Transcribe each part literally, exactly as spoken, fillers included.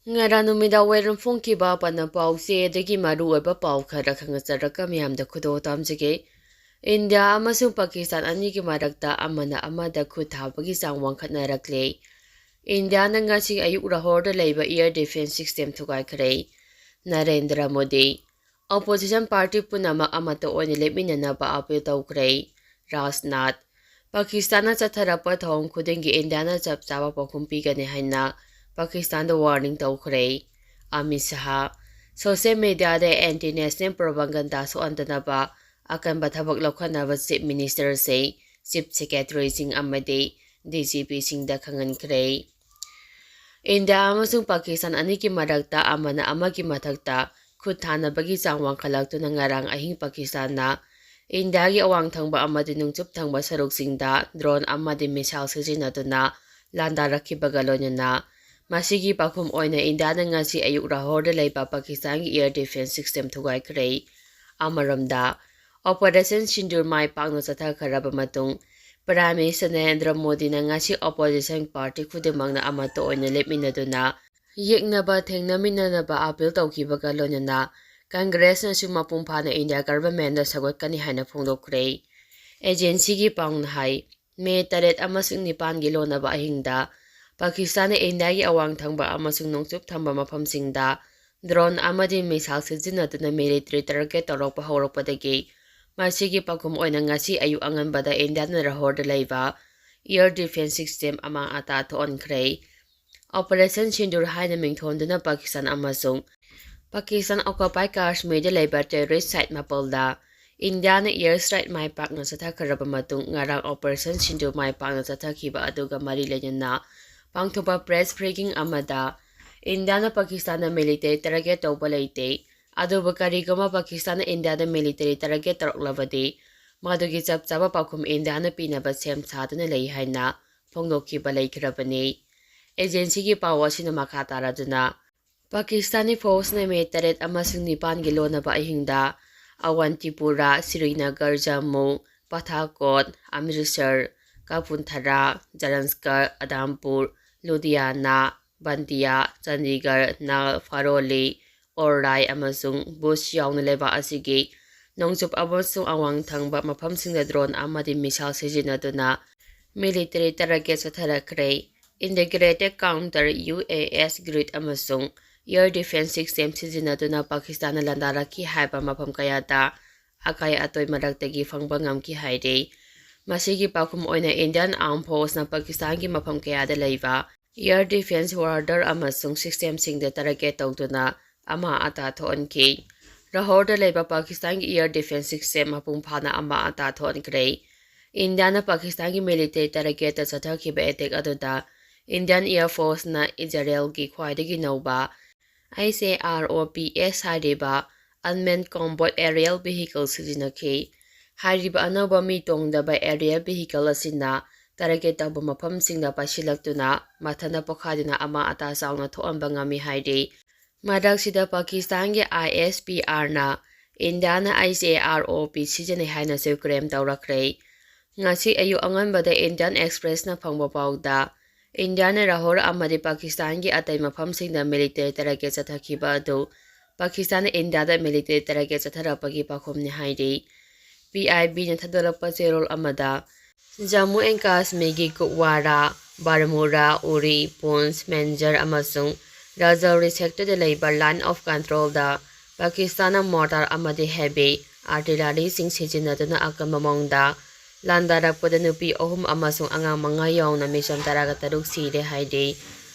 ꯉꯔꯥꯡ ꯅꯨꯃꯤꯗꯥꯡ ꯋꯥꯏꯔꯝ ꯐꯣꯡꯈꯤꯕ ꯑꯄꯟꯕ ꯄꯥꯎꯆꯦ ꯑꯗꯒꯤ ꯃꯔꯨꯑꯣꯏꯕ ꯄꯥꯎ ꯈꯔ ꯈꯪꯖꯔꯒ ꯃꯌꯥꯝꯗ ꯈꯨꯗꯣꯜ ꯇꯝꯖꯒꯦ꯫ ꯏꯟꯗꯤꯌꯥ ꯑꯃꯁꯨꯡ ꯄꯥꯀꯤꯁꯇꯥꯟ ꯑꯅꯤꯒꯤ ꯃꯔꯛꯇ ꯑꯃꯅ ꯑꯃꯗ ꯈꯨꯠ ꯊꯥꯕꯒꯤ ꯆꯥꯡ ꯋꯥꯡꯈꯠꯅꯔꯛꯂꯦ꯫ ꯏꯟꯗꯤꯌꯥꯅ ꯉꯁꯤ ꯑꯌꯨꯛ ꯂꯥꯍꯣꯔꯗ ꯂꯩꯕ air defense system ꯊꯨꯒꯥꯏꯈ꯭ꯔꯦ꯫ Narendra Modi. Opposition party ꯄꯨꯝꯅꯃꯛ ꯑꯃꯠꯇ ꯑꯣꯏꯅ ꯂꯦꯞꯃꯤꯟꯅꯅꯕ appeal ꯇꯧꯈ꯭ꯔꯦ꯫ ꯔꯥꯖꯅꯥꯊ꯫ ꯄꯥꯀꯤꯁꯇꯥꯟꯅ ꯆꯠꯊꯔꯛꯄ ꯊꯧꯑꯣꯡ ꯈꯨꯗꯤꯡꯒꯤ ꯏꯟꯗꯤꯌꯥꯅ ꯆꯞ ꯆꯥꯕ ꯄꯥꯎꯈꯨꯝ ꯄꯤꯒꯅꯤ ꯍꯥꯏꯅ ꯄꯥꯀꯤꯁꯇꯥꯟꯗ warning ꯇꯧꯈ꯭ꯔꯦ꯫ ꯑꯃꯤꯠ ꯁꯍꯥ꯫ Social mediaꯗ anti national propaganda ꯁꯣꯛꯍꯟꯗꯅꯕ ꯑꯀꯟꯕ ꯊꯕꯛ ꯂꯧꯈꯠꯅꯕ chief ministerꯁꯤꯡ, chief secretaryꯁꯤꯡ ꯑꯃꯗꯤ DGPꯁꯤꯡꯗ ꯈꯪꯍꯟꯈ꯭ꯔꯦ꯫ ꯏꯟꯗꯤꯌꯥ ꯑꯃꯁꯨꯡ ꯄꯥꯀꯤꯁꯇꯥꯟ ꯑꯅꯤꯒꯤ ꯃꯔꯛꯇ ꯑꯃꯅ ꯑꯃꯒꯤ ꯃꯊꯛꯇ ꯈꯨꯠ ꯊꯥꯅꯕꯒꯤ ꯆꯥꯡ ꯋꯥꯡꯈꯠꯂꯛꯇꯨꯅ ꯉꯔꯥꯡ ꯑꯍꯤꯡ ꯄꯥꯀꯤꯁꯇꯥꯟꯅ ꯏꯟꯗꯤꯌꯥꯒꯤ ꯑꯋꯥꯡ ꯊꯪꯕ ꯑꯃꯗꯤ ꯅꯣꯡꯆꯨꯞ ꯊꯪꯕ ꯁꯔꯨꯛꯁꯤꯡꯗ drone ꯑꯃꯗꯤ missile ꯁꯤꯖꯤꯟꯅꯗꯨꯅ ꯂꯥꯟꯗꯥꯔꯛꯈꯤꯕꯒ ꯂꯣꯏꯅꯅ ꯃꯁꯤꯒꯤ ꯄꯥꯎꯈꯨꯝ ꯑꯣꯏꯅ ꯏꯟꯗꯤꯌꯥꯅ ꯉꯁꯤ ꯑꯌꯨꯛ ꯂꯥꯍꯣꯔꯗ ꯂꯩꯕ ꯄꯥꯀꯤꯁꯇꯥꯟꯒꯤ air defense system ꯊꯨꯒꯥꯏꯈ꯭ꯔꯦ꯫ ꯑꯃꯔꯣꯝꯗ, Operation ꯁꯤꯟꯗꯨꯔ ꯃꯥꯏ ꯄꯥꯛꯅ ꯆꯠꯊꯈ꯭ꯔꯕ ꯃꯇꯨꯡ Prime Minister ꯅꯔꯦꯟꯗ꯭ꯔ ꯃꯣꯗꯤꯅ ꯉꯁꯤ opposition party ꯈꯨꯗꯤꯡꯃꯛꯅ ꯑꯃꯠꯇ ꯑꯣꯏꯅ ꯂꯦꯞꯃꯤꯟꯅꯗꯨꯅ ꯌꯦꯛꯅꯕ ꯊꯦꯡꯅꯃꯤꯟꯅꯅꯕ appeal ꯇꯧꯈꯤꯕꯒ ꯂꯣꯏꯅꯅ ꯀꯪꯒ꯭ꯔꯦꯁꯅꯁꯨ ꯃꯄꯨꯡ ꯐꯥꯅ ꯏꯟꯗꯤꯌꯥ governmentꯗ ꯁꯧꯒꯠꯀꯅꯤ ꯍꯥꯏꯅ ꯐꯣꯡꯗꯣꯛꯈ꯭ꯔꯦ꯫ Agencyꯒꯤ ꯄꯥꯎꯅ ꯍꯥꯏ, ꯃꯦ ꯇꯔꯦꯠ ꯑꯃꯁꯨꯡ ꯅꯤꯄꯥꯟꯒꯤ ꯂꯣꯟꯅꯕ ꯑꯍꯤꯡꯗ ꯄꯥꯀꯤꯁꯇꯥꯟꯅ ꯏꯟꯗꯤꯌꯥꯒꯤ ꯑꯋꯥꯡ ꯊꯪꯕ ꯑꯃꯁꯨꯡ ꯅꯣꯡꯆꯨꯞ ꯊꯪꯕ ꯃꯐꯝꯁꯤꯡꯗ drone ꯑꯃꯗꯤ missile ꯁꯤꯖꯤꯟꯅꯗꯨꯅ military target ꯇꯧꯔꯛꯄ ꯍꯧꯔꯛꯄꯗꯒꯤ ꯃꯁꯤꯒꯤ ꯄꯥꯎꯈꯨꯝ ꯑꯣꯏꯅ ꯉꯁꯤ ꯑꯌꯨꯛ ꯑꯉꯟꯕꯗ ꯏꯟꯗꯤꯌꯥꯅ ꯂꯥꯍꯣꯔꯗ ꯂꯩꯕ air defense system ꯑꯃꯥꯡ ꯑꯇꯥ ꯊꯣꯛꯍꯟꯈ꯭ꯔꯦ꯫ Operation ꯁꯤꯟꯗꯨꯔ ꯍꯥꯏꯅ ꯃꯤꯡꯊꯣꯟꯗꯨꯅ ꯄꯥꯀꯤꯁꯇꯥꯟ ꯑꯃꯁꯨꯡ ꯄꯥꯀꯤꯁꯇꯥꯟ occupied ꯀꯥꯁꯃꯤꯔꯗ ꯂꯩꯕ terrorist site ꯃꯥꯄꯜꯗ ꯏꯟꯗꯤꯌꯥꯅ air strike ꯃꯥꯏ ꯄꯥꯛꯅ ꯆꯠꯊꯈ꯭ꯔꯕ ꯃꯇꯨꯡ ꯉꯔꯥꯡ Operation ꯁꯤꯟꯗꯨꯔ ꯃꯥꯏ ꯄꯥꯛꯅ ꯆꯠꯊꯈꯤꯕ ꯑꯗꯨꯒ ꯃꯔꯤ ꯂꯩꯅꯅ ꯄꯥꯡꯊꯣꯛꯄ press briefing ꯑꯃꯗ ꯏꯟꯗꯤꯌꯥꯅ ꯄꯥꯀꯤꯁꯇꯥꯟꯗ military target ꯇꯧꯕ ꯂꯩꯇꯦ, ꯑꯗꯨꯕꯨ ꯀꯔꯤꯒꯨꯝꯕ ꯄꯥꯀꯤꯁꯇꯥꯟꯅ ꯏꯟꯗꯤꯌꯥꯗ military target ꯇꯧꯔꯛꯂꯕꯗꯤ ꯃꯗꯨꯒꯤ ꯆꯞ ꯆꯥꯕ ꯄꯥꯎꯈꯨꯝ ꯏꯟꯗꯤꯌꯥꯅ ꯄꯤꯅꯕ ꯁꯦꯝ ꯁꯥꯗꯨꯅ ꯂꯩ ꯍꯥꯏꯅ ꯐꯣꯡꯗꯣꯛꯈꯤꯕ ꯂꯩꯈ꯭ꯔꯕꯅꯤ꯫ Agencyꯒꯤ ꯄꯥꯎ ꯑꯁꯤꯅ ꯃꯈꯥ ꯇꯥꯔꯗꯨꯅ, ꯄꯥꯀꯤꯁꯇꯥꯅꯤ forceꯅ ꯃꯦ ꯇꯔꯦꯠ ꯑꯃꯁꯨꯡ ꯅꯤꯄꯥꯟꯒꯤ ꯂꯣꯟꯅꯕ ꯑꯍꯤꯡꯗ ꯑꯋꯟꯇꯤꯄꯨꯔꯥ, ꯁ꯭ꯔꯤꯅꯒꯔ, ꯖꯝꯃꯨ, ꯄꯊꯥꯀꯣꯠ, ꯑꯃ꯭ꯔꯤꯠꯁꯔ, ꯀꯄꯨꯟꯊꯔꯥ, ꯖꯂꯟꯁꯀꯔ, ꯑꯗꯥꯝꯄꯨꯔ, ꯂꯨꯙꯤꯌꯥꯅꯥ, ꯕꯟꯇꯤꯌꯥ, ꯆꯥꯟꯗꯤꯒꯔ, ꯅꯥꯜ, ꯐꯥꯔꯣꯂꯤ, ꯑꯣꯔꯥꯏ ꯑꯃꯁꯨꯡ ꯕꯨꯖ ꯌꯥꯎꯅ ꯂꯩꯕꯥꯛ ꯑꯁꯤꯒꯤ ꯅꯣꯡꯆꯨꯞ ꯑꯃꯁꯨꯡ ꯑꯋꯥꯡ ꯊꯪꯕ ꯃꯐꯝꯁꯤꯡꯗ ꯗ꯭ꯔꯣꯟ ꯑꯃꯗꯤ ꯃꯤꯁꯥꯏꯜ ꯁꯤꯖꯤꯟꯅꯗꯨꯅ ꯃꯤꯂꯤꯇꯔꯤ ꯇꯔꯒꯦꯠ ꯆꯠꯊꯔꯛꯈ꯭ꯔꯦ꯫ Integrated Counter U A S Grid ꯑꯃꯁꯨꯡ Air Defense System ꯁꯤꯖꯤꯟꯅꯗꯨꯅ ꯄꯥꯀꯤꯁꯇꯥꯟꯅ ꯂꯥꯟꯗꯥꯔꯛꯈꯤ ꯍꯥꯏꯕ ꯃꯐꯝ ꯀꯌꯥꯗ ꯑꯀꯥꯏ ꯑꯇꯣꯏ ꯃꯔꯛꯇꯒꯤ ꯐꯪꯕ ꯉꯝꯈꯤ ꯍꯥꯏꯔꯤ꯫ ꯃꯁꯤꯒꯤ ꯄꯥꯎꯈꯨꯝ ꯑꯣꯏꯅ Indian Armed Force ꯅ ꯄꯥꯀꯤꯁꯇꯥꯟꯒꯤ ꯃꯐꯝ ꯀꯌꯥꯗ ꯂꯩꯕ Air Defense Radar ꯑꯃꯁꯨꯡ system ꯁꯤꯡꯗ target ꯇꯧꯗꯨꯅ ꯑꯃꯥꯡ ꯑꯇꯥ ꯊꯣꯛꯍꯟꯈꯤ꯫ ꯂꯥꯍꯣꯔꯗ ꯂꯩꯕ ꯄꯥꯀꯤꯁꯇꯥꯟꯒꯤ Air Defense System ꯃꯄꯨꯡ ꯐꯥꯅ ꯑꯃꯥꯡ ꯑꯇꯥ ꯊꯣꯛꯍꯟꯈ꯭ꯔꯦ꯫ ꯏꯟꯗꯤꯌꯥꯅ ꯄꯥꯀꯤꯁꯇꯥꯟꯒꯤ military target ꯇ ꯆꯠꯊꯈꯤꯕ attack ꯑꯗꯨꯗ Indian Air Force ꯅ ꯏꯖꯔꯦꯜꯒꯤ ꯈ꯭ꯋꯥꯏꯗꯒꯤ ꯅꯧꯕ I C R O P S ꯍꯥꯏꯔꯤꯕ Unmanned Combat Aerial Vehicle ꯁꯤꯖꯤꯟꯅꯈꯤ꯫ ꯍꯥꯏꯔꯤꯕ ꯑꯅꯧꯕ ꯃꯤ ꯇꯣꯡꯗꯕ aerial vehicle ꯑꯁꯤꯅ target ꯇꯧꯕ ꯃꯐꯝꯁꯤꯡꯗ ꯄꯥꯏꯁꯤꯜꯂꯛꯇꯨꯅ ꯃꯊꯟꯇ ꯄꯣꯈꯥꯏꯗꯨꯅ ꯑꯃꯥꯡ ꯑꯇꯥ ꯆꯥꯎꯅ ꯊꯣꯛꯍꯟꯕ ꯉꯝꯃꯤ ꯍꯥꯏꯔꯤ꯫ ꯃꯔꯛꯁꯤꯗ ꯄꯥꯀꯤꯁꯇꯥꯟꯒꯤ I S P R ꯅ ꯏꯟꯗꯤꯌꯥꯅ I C R O P ꯁꯤꯖꯤꯟꯅꯩ ꯍꯥꯏꯅꯁꯨ claim ꯇꯧꯔꯛꯈ꯭ꯔꯦ꯫ ꯉꯁꯤ ꯑꯌꯨꯛ ꯑꯉꯟꯕꯗ Indian Express ꯅ ꯐꯪꯕ ꯄꯥꯎꯗ, ꯏꯟꯗꯤꯌꯥꯅ ꯂꯥꯍꯣꯔ ꯑꯃꯗꯤ ꯄꯥꯀꯤꯁꯇꯥꯟꯒꯤ ꯑꯇꯩ ꯃꯐꯝꯁꯤꯡꯗ military target ꯆꯠꯊꯈꯤꯕ ꯑꯗꯨ ꯄꯥꯀꯤꯁꯇꯥꯟꯅ ꯏꯟꯗꯤꯌꯥꯗ military target ꯆꯠꯊꯔꯛꯄꯒꯤ ꯄꯥꯎꯈꯨꯝꯅꯤ ꯍꯥꯏꯔꯤ꯫ P I B ꯅ ꯊꯥꯗꯣꯔꯛꯄ ꯆꯦꯔꯣꯜ ꯑꯃꯗ, ꯖꯝꯃꯨ ꯑꯦꯟ ꯀꯥꯁꯃꯤꯔꯒꯤ ꯀꯨꯞꯋꯥꯔꯥ, ꯕꯥꯔꯃꯨꯔꯥ, ꯎꯔꯤ, ꯄꯨꯟꯁ, ꯃꯦꯟꯖꯔ ꯑꯃꯁꯨꯡ ꯔꯥꯖꯧꯔꯤ sector ꯗ ꯂꯩꯕ Line of Control the ꯄꯥꯀꯤꯁꯇꯥꯟꯅ mortar ꯑꯃꯗꯤ heavy artillery ꯁꯤꯡ ꯁꯤꯖꯤꯟꯅꯗꯨꯅ ꯑꯀꯟꯕ ꯃꯑꯣꯡꯗ ꯂꯥꯟꯗꯥꯔꯛꯄꯗ ꯅꯨꯄꯤ ꯑꯍꯨꯝ ꯑꯃꯁꯨꯡ ꯑꯉꯥꯡ ꯃꯉꯥ ꯌꯥꯎꯅ ꯃꯤꯆꯝ ꯇꯔꯥꯒ ꯇꯔꯨꯛ ꯁꯤꯔꯦ ꯍꯥꯏꯔꯤ꯫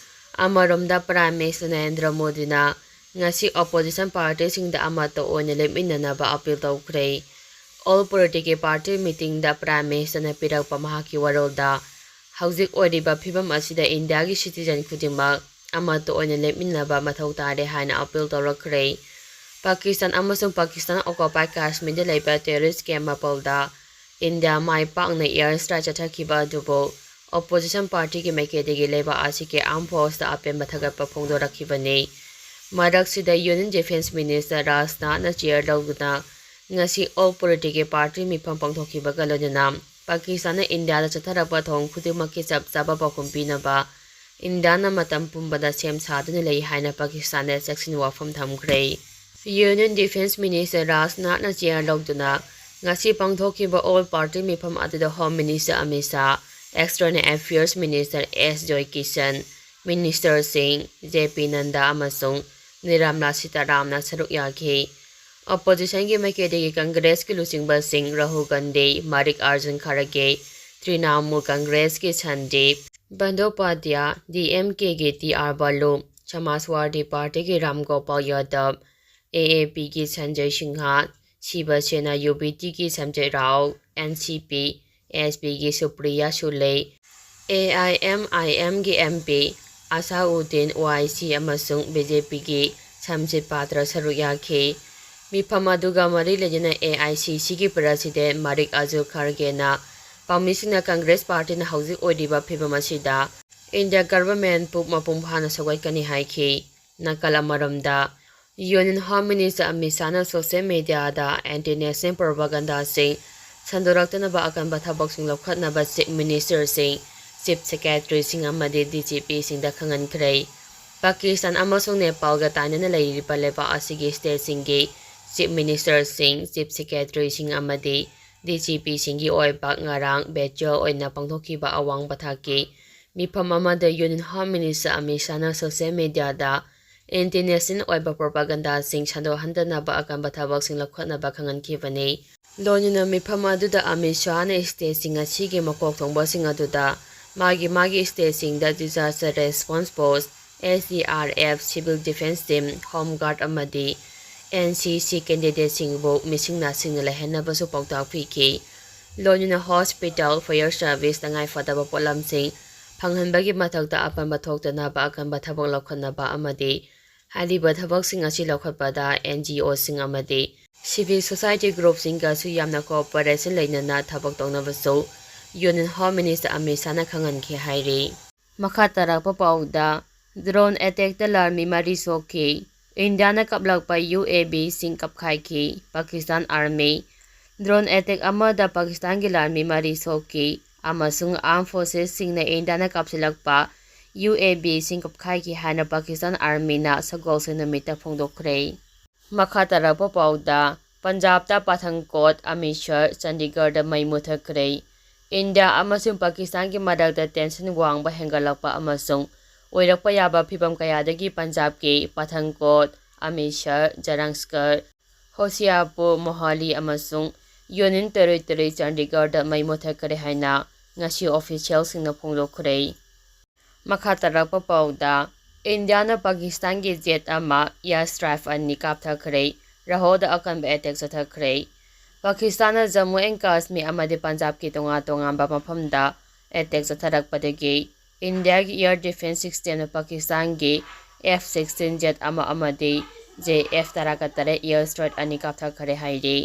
ꯑꯃꯔꯣꯝꯗ, Prime Minister ꯅꯔꯦꯟꯗ꯭ꯔ ꯃꯣꯗꯤꯅ ꯉꯁꯤ opposition party ꯁꯤꯡꯗ ꯑꯃꯠꯇ ꯑꯣꯏꯅ ꯂꯦꯞꯃꯤꯟꯅꯅꯕ appeal ꯇꯧꯈ꯭ꯔꯦ꯫ All political party meeting ꯗ Prime Minister ꯅ ꯄꯤꯔꯛꯄ ꯃꯍꯥꯛꯀꯤ ꯋꯥꯔꯣꯜꯗ, ꯍꯧꯖꯤꯛ ꯑꯣꯏꯔꯤꯕ ꯐꯤꯚꯝ ꯑꯁꯤꯗ ꯏꯟꯗꯤꯌꯥꯒꯤ citizen ꯈꯨꯗꯤꯡꯃꯛ ꯑꯃꯠꯇ ꯑꯣꯏꯅ ꯂꯦꯞꯃꯤꯟꯅꯕ ꯃꯊꯧ ꯇꯥꯔꯦ ꯍꯥꯏꯅ appeal ꯇꯧꯔꯛꯈ꯭ꯔꯦ꯫ ꯄꯥꯀꯤꯁꯇꯥꯟ ꯑꯃꯁꯨꯡ ꯄꯥꯀꯤꯁꯇꯥꯟ occupied ꯀꯥꯁꯃꯤꯔꯗ ꯂꯩꯕ terrorist camp ꯃꯥꯄꯜꯗ ꯏꯟꯗꯤꯌꯥ ꯃꯥꯏ ꯄꯥꯛꯅ air strike ꯆꯠꯊꯈꯤꯕ ꯑꯗꯨꯕꯨ opposition party ꯒꯤ ꯃꯥꯏꯀꯩꯗꯒꯤ ꯂꯩꯕꯥꯛ ꯑꯁꯤꯒꯤ armed force ꯇ ꯑꯄꯦꯟꯕ ꯊꯥꯒꯠꯄ ꯐꯣꯡꯗꯣꯔꯛꯈꯤꯕꯅꯤ꯫ ꯃꯔꯛꯁꯤꯗ Union Defense Minister ꯔꯥꯖꯅꯥꯊꯅ chair ꯂꯧꯗꯨꯅ ꯉꯁꯤ all political party ꯃꯤꯐꯝ ꯄꯥꯡꯊꯣꯛꯈꯤꯕꯒ ꯂꯣꯏꯅꯅ ꯄꯥꯀꯤꯁꯇꯥꯟꯅ ꯏꯟꯗꯤꯌꯥꯗ ꯆꯠꯊꯔꯛꯄ ꯊꯧꯑꯣꯡ ꯈꯨꯗꯤꯡꯃꯛꯀꯤ ꯆꯞ ꯆꯥꯕ ꯄꯥꯎꯈꯨꯝ ꯄꯤꯅꯕ ꯏꯟꯗꯤꯌꯥꯅ ꯃꯇꯝ ꯄꯨꯝꯕꯗ ꯁꯦꯝ ꯁꯥꯗꯨꯅ ꯂꯩ ꯍꯥꯏꯅ ꯄꯥꯀꯤꯁꯇꯥꯟꯗ ꯆꯦꯛꯁꯤꯟ ꯋꯥꯐꯝ ꯊꯝꯈ꯭ꯔꯦ꯫ Union Defence Minister ꯔꯥꯖꯅꯥꯊꯅ chair ꯂꯧꯗꯨꯅ ꯉꯁꯤ ꯄꯥꯡꯊꯣꯛꯈꯤꯕ All Party ꯃꯤꯐꯝ ꯑꯗꯨꯗ Home Minister Amit Shah, External Affairs Minister ꯑꯦꯁ ꯖꯣꯏꯀꯤꯁꯟ, Minister ꯁꯤꯡ ꯖꯦ ꯄꯤ ꯅꯟꯗꯥ ꯑꯃꯁꯨꯡ ꯅꯤꯔꯃꯂꯥ ꯁꯤꯇꯥꯔꯥꯝꯅ ꯁꯔꯨꯛ ꯌꯥꯈꯤ꯫ Opposition ꯒꯤ ꯃꯥꯏꯀꯩꯗꯒꯤ Congress ꯀꯤ ꯂꯨꯆꯤꯡꯕꯁꯤꯡ ꯔꯥꯍꯨꯜ ꯒꯥꯟꯙꯤ, ꯃꯥꯔꯤꯛ ꯑꯥꯔꯖꯨꯟ ꯈꯥꯔꯒꯦ, ꯇ꯭ꯔꯤꯅꯥꯃꯨꯜ Congress ꯀꯤ ꯁꯟꯗꯤꯞ ꯕꯟꯗꯣꯄꯥꯙ꯭ꯌꯥ, ꯗꯤ ꯑꯦꯝ ꯀꯦ ꯒꯤ ꯇꯤ ꯑꯥꯔ ꯕꯥꯂꯨ, ꯁꯃꯥꯖꯋꯥꯗꯤ ꯄꯥꯔꯇꯤꯒꯤ ꯔꯥꯝ ꯒꯣꯄꯥꯜ ꯌꯥꯗꯕ, ꯑꯦ ꯑꯦ ꯄꯤ ꯒꯤ ꯁꯟꯖꯌ ꯁꯤꯡꯍ, ꯁꯤꯕ ꯁꯦꯅꯥ ꯌꯨ ꯕꯤ ꯇꯤꯒꯤ ꯁꯟꯖꯌ ꯔꯥꯎ, ꯑꯦꯟ ꯁꯤ ꯄꯤ, ꯑꯦꯁ ꯄꯤ ꯒꯤ Supriya Sule, A I M I M ꯒꯤ ꯑꯦꯝ ꯄꯤ ꯑꯁꯥꯎꯗꯤꯟ ꯑꯣꯋꯥꯏꯁꯤ ꯑꯃꯁꯨꯡ ꯕꯤ ꯖꯦ ꯄꯤ ꯒꯤ ꯁꯝꯖꯤꯠ ꯄꯥꯇ꯭ꯔ ꯁꯔꯨꯛ ꯌꯥꯈꯤ꯫ ꯃꯤꯐꯝ ꯑꯗꯨꯒ ꯃꯔꯤ ꯂꯩꯅꯅ ꯑꯦ ꯑꯥꯏ ꯁꯤ ꯁꯤ ꯒꯤ President ꯃꯥꯔꯤꯛ ꯑꯥꯔꯖꯨꯟ ꯈꯥꯔꯒꯦꯅ ꯄꯥꯎꯃꯤꯁꯤꯡꯅ Congress Party ꯅ ꯍꯧꯖꯤꯛ ꯑꯣꯏꯔꯤꯕ ꯐꯤꯕꯝ ꯑꯁꯤꯗ India Government ꯄꯨ ꯃꯄꯨꯡ ꯐꯥꯅ ꯁꯧꯒꯠꯀꯅꯤ ꯍꯥꯏꯈꯤ꯫ ꯅꯥꯀꯜ ꯑꯃꯔꯣꯝꯗ, Union Home Minister Amit ꯁꯥꯍꯅ social media ꯗ anti national propaganda ꯁꯤꯡ ꯁꯟꯗꯣꯔꯛꯇꯅꯕ ꯑꯀꯟꯕ ꯊꯕꯛꯁꯤꯡ ꯂꯧꯈꯠꯅꯕ Chief Minister ꯁꯤꯡ, Chief Secretary ꯁꯤꯡ ꯑꯃꯗꯤ ꯗꯤ ꯖꯤ ꯄꯤ ꯁꯤꯡꯗ ꯈꯪꯍꯟꯈ꯭ꯔꯦ꯫ ꯄꯥꯀꯤꯁꯇꯥꯟ ꯑꯃꯁꯨꯡ ꯅꯦꯄꯥꯜꯒ ꯇꯥꯏꯅꯅ ꯂꯩꯔꯤꯕ ꯂꯩꯕꯥꯛ ꯑꯁꯤꯒꯤ state ꯁꯤꯡꯒꯤ Chief Minister ꯁꯤꯡ, Chief Secretary ꯁꯤꯡ ꯑꯃꯗꯤ ꯗꯤ ꯖꯤ ꯄꯤ ꯁꯤꯡꯒꯤ ꯑꯣꯏꯕ ꯉꯔꯥꯡ virtual ꯑꯣꯏꯅ ꯄꯥꯡꯊꯣꯛꯈꯤꯕ ꯑꯋꯥꯡꯕ ꯊꯥꯛꯀꯤ ꯃꯤꯐꯝ ꯑꯃꯗ Union Home Minister Amit ꯁꯥꯍꯅ social media ꯗ anti national ꯑꯣꯏꯕ propaganda ꯁꯤꯡ ꯁꯟꯗꯣꯛꯍꯟꯗꯅꯕ ꯑꯀꯟꯕ ꯊꯕꯛꯁꯤꯡ ꯂꯧꯈꯠꯅꯕ ꯈꯪꯍꯟꯈꯤꯕꯅꯤ꯫ ꯂꯣꯏꯅꯅ ꯃꯤꯐꯝ ꯑꯗꯨꯗ ꯑꯃꯤꯠ ꯁꯥꯍꯅ state ꯁꯤꯡ ꯑꯁꯤꯒꯤ ꯃꯀꯣꯛ ꯊꯣꯡꯕꯁꯤꯡ ꯑꯗꯨꯗ ꯃꯥꯒꯤ ꯃꯥꯒꯤ state ꯁꯤꯡꯗ Disaster Response Force, S D R F, Civil Defence Team, Home Guard ꯑꯃꯗꯤ N C C candidate ꯁꯤꯡꯕꯨ ꯃꯤꯁꯤꯡ ꯅꯥꯁꯤꯡꯅ ꯂꯩꯍꯟꯅꯕꯁꯨ ꯄꯥꯎꯇꯥꯛ ꯄꯤꯈꯤ꯫ ꯂꯣꯏꯅꯅ hospital, fire service, ꯇꯉꯥꯏ ꯐꯗꯕ ꯄꯣꯠꯂꯝꯁꯤꯡ ꯐꯪꯍꯟꯕꯒꯤ ꯃꯊꯛꯇ ꯑꯄꯟꯕ ꯊꯣꯛꯇꯅꯕ ꯑꯀꯟꯕ ꯊꯕꯛ ꯂꯧꯈꯠꯅꯕ ꯑꯃꯗꯤ ꯍꯥꯏꯔꯤꯕ ꯊꯕꯛꯁꯤꯡ ꯑꯁꯤ ꯂꯧꯈꯠꯄꯗ N G O ꯁꯤꯡ ꯑꯃꯗꯤ civil society group ꯁꯤꯡꯒꯁꯨ ꯌꯥꯝꯅ cooperation ꯂꯩꯅꯅ ꯊꯕꯛ ꯇꯧꯅꯕꯁꯨ Union Home Minister ꯑꯃꯤꯠ ꯁꯥꯍꯅ ꯈꯪꯍꯟꯈꯤ ꯍꯥꯏꯔꯤ꯫ ꯃꯈꯥ ꯇꯥꯔꯛꯄ ꯄꯥꯎꯗ, drone attack ꯇ ꯂꯥꯟꯃꯤ ꯃꯔꯤ ꯁꯣꯛꯈꯤ꯫ ꯏꯟꯗꯤꯌꯥꯅ ꯀꯥꯞꯂꯛꯄ U A V ꯁꯤꯡ ꯀꯞꯈꯥꯏꯈꯤ꯫ Pakistan Army drone attack ꯑꯃꯗ ꯄꯥꯀꯤꯁꯇꯥꯟꯒꯤ ꯂꯥꯟꯃꯤ ꯃꯔꯤ ꯁꯣꯛꯈꯤ ꯑꯃꯁꯨꯡ armed forces ꯁꯤꯡꯅ ꯏꯟꯗꯤꯌꯥꯅ ꯀꯥꯞꯁꯤꯜꯂꯛꯄ ꯌꯨ ꯑꯦ ꯕꯤꯁꯤꯡ ꯀꯞꯈꯥꯏꯈꯤ ꯍꯥꯏꯅ ꯄꯥꯀꯤꯁꯇꯥꯟ ꯑꯥꯔꯃꯤꯅ ꯁꯒꯣꯜꯁꯦꯟ ꯅꯨꯃꯤꯠꯇ ꯐꯣꯡꯗꯣꯛꯈ꯭ꯔꯦ꯫ ꯃꯈꯥ ꯇꯥꯔꯛꯄ ꯄꯥꯎꯗ, ꯄꯟꯖꯥꯕꯇ ꯄꯊꯟꯀꯣꯠ, ꯑꯃ꯭ꯔꯤꯠꯁꯔ, ꯆꯟꯗꯤꯒꯔꯗ ꯃꯩ ꯃꯨꯊꯠꯈ꯭ꯔꯦ꯫ ꯏꯟꯗꯤꯌꯥ ꯑꯃꯁꯨꯡ ꯄꯥꯀꯤꯁꯇꯥꯟꯒꯤ ꯃꯔꯛꯇ ꯇꯦꯟꯁꯟ ꯋꯥꯡꯕ ꯍꯦꯟꯒꯠꯂꯛꯄ ꯑꯃꯁꯨꯡ ꯑꯣꯏꯔꯛꯄ ꯌꯥꯕ ꯐꯤꯚꯝ ꯀꯌꯥꯗꯒꯤ ꯄꯟꯖꯥꯕꯀꯤ ꯄꯊꯟꯀꯣꯠ, ꯑꯃ꯭ꯔꯤꯠꯁꯔ, ꯖꯔꯥꯡꯁꯀꯔ, ꯍꯣꯁꯤꯌꯥꯔꯄꯨꯔ, ꯃꯣꯍꯥꯂꯤ ꯑꯃꯁꯨꯡ ꯌꯨꯅꯤꯌꯟ ꯇꯦꯔꯤꯇꯣꯔꯤ ꯆꯟꯗꯤꯒꯔꯗ ꯃꯩ ꯃꯨꯊꯠꯈ꯭ꯔꯦ ꯍꯥꯏꯅ ꯉꯁꯤ ꯑꯣꯐꯤꯁꯤꯌꯦꯜꯁꯤꯡꯅ ꯐꯣꯡꯗꯣꯛꯈ꯭ꯔꯦ꯫ ꯃꯈꯥ ꯇꯥꯔꯛꯄ ꯄꯥꯎꯗ, ꯏꯟꯗꯤꯌꯥꯅ ꯄꯥꯀꯤꯁꯇꯥꯟꯒꯤ ꯖꯦꯠ ꯑꯃ, ꯑꯦꯌꯔ ꯁ꯭ꯇ꯭ꯔꯥꯏꯛ ꯑꯅꯤ ꯀꯥꯞꯊꯈ꯭ꯔꯦ, ꯔꯥꯍꯣꯗ ꯑꯀꯟꯕ ꯑꯦꯇꯦꯛ ꯆꯠꯊꯈ꯭ꯔꯦ꯫ ꯄꯥꯀꯤꯁꯇꯥꯟꯅ ꯖꯝꯃꯨ ꯑꯦꯟ ꯀꯥꯁꯃꯤꯔ ꯑꯃꯗꯤ ꯄꯟꯖꯥꯕꯀꯤ ꯇꯣꯉꯥꯟ ꯇꯣꯉꯥꯟꯕ ꯃꯐꯝꯗ ꯑꯦꯇꯦꯛ ꯆꯠꯊꯔꯛꯄꯗꯒꯤ ꯏꯟꯗꯤꯌꯥꯒꯤ ꯑꯦꯌꯔ ꯗꯤꯐꯦꯟꯁ ꯁꯤꯁꯇꯦꯝꯅ ꯄꯥꯀꯤꯁꯇꯥꯟꯒꯤ ꯑꯦꯐ ꯁꯤꯛꯁꯇꯤꯟ ꯖꯦꯠ ꯑꯃ ꯑꯃꯗꯤ ꯖꯦ ꯑꯦꯐ ꯇꯔꯥꯒ ꯇꯔꯦꯠ ꯑꯦꯌꯔ ꯁ꯭ꯇ꯭ꯔꯥꯏꯛ ꯑꯅꯤ ꯀꯥꯞꯊꯈ꯭ꯔꯦ ꯍꯥꯏꯔꯤ꯫